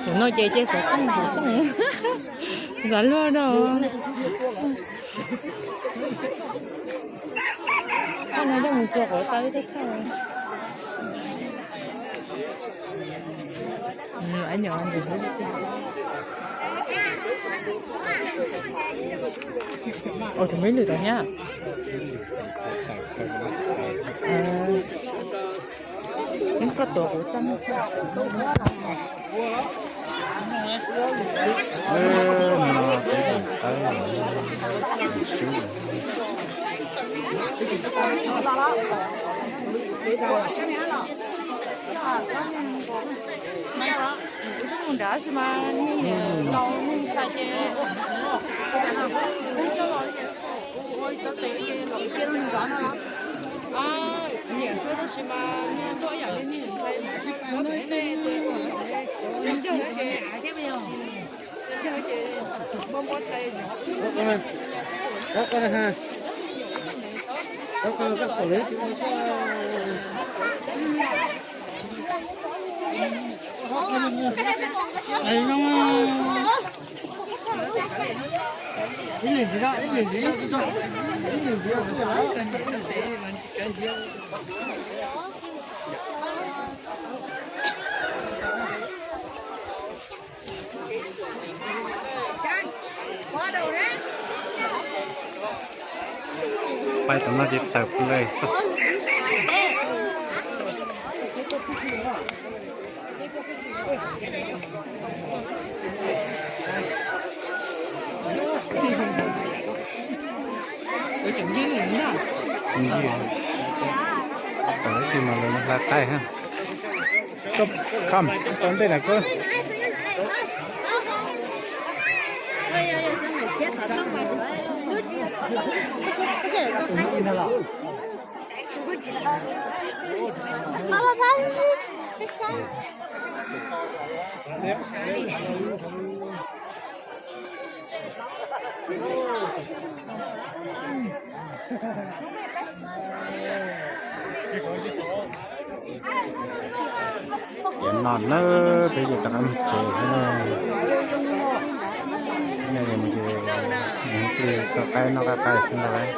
Tus no ces ces xov tooj xov tooj, xav luag no. Koj no coj mus tso quav tau ib thaj thaj. Ua tsis me lwm tau nyab. Koj tuav kuv txaj muag. Nrad tsis mas niag niam laus niag ntxhais ces ua cov tes ces los cia rau nws zov no los. Nyiam xwb tab sis mas niag tuaj ib yam li niag ntxhais ntxhais ntxhais ntxhais ntxhais ntxhais ntxhais Pais tom no ces tawm plaws xwb. Tsis mas lawv hla taij ha. Kom tau ntej na koj. Tiam no na peb yuav rov qab mus tsev thiab na. Mus ces mus cia li tso qaib noj qab qaib xwb ntag lauj.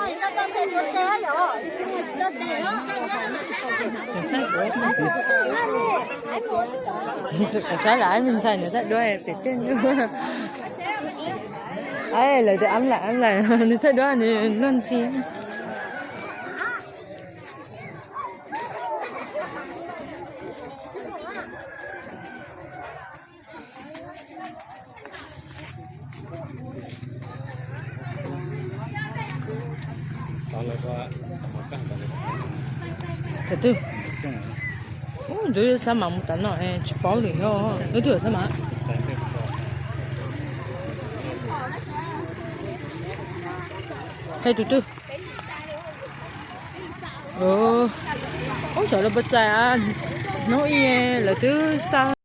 Kuv xav lam me ntxhais nws txhaj duab pem tej. Lawv tias ab lais ab lais, nws txhaj duab nws luag ntxhi. Tus twg? Ub, ntuj, xab mam mus tas no tsis paub li os. Tus twg xab mam? Qhia tus twg? Ub, xyov lawv puas txais, hnub ib lawv twb xa.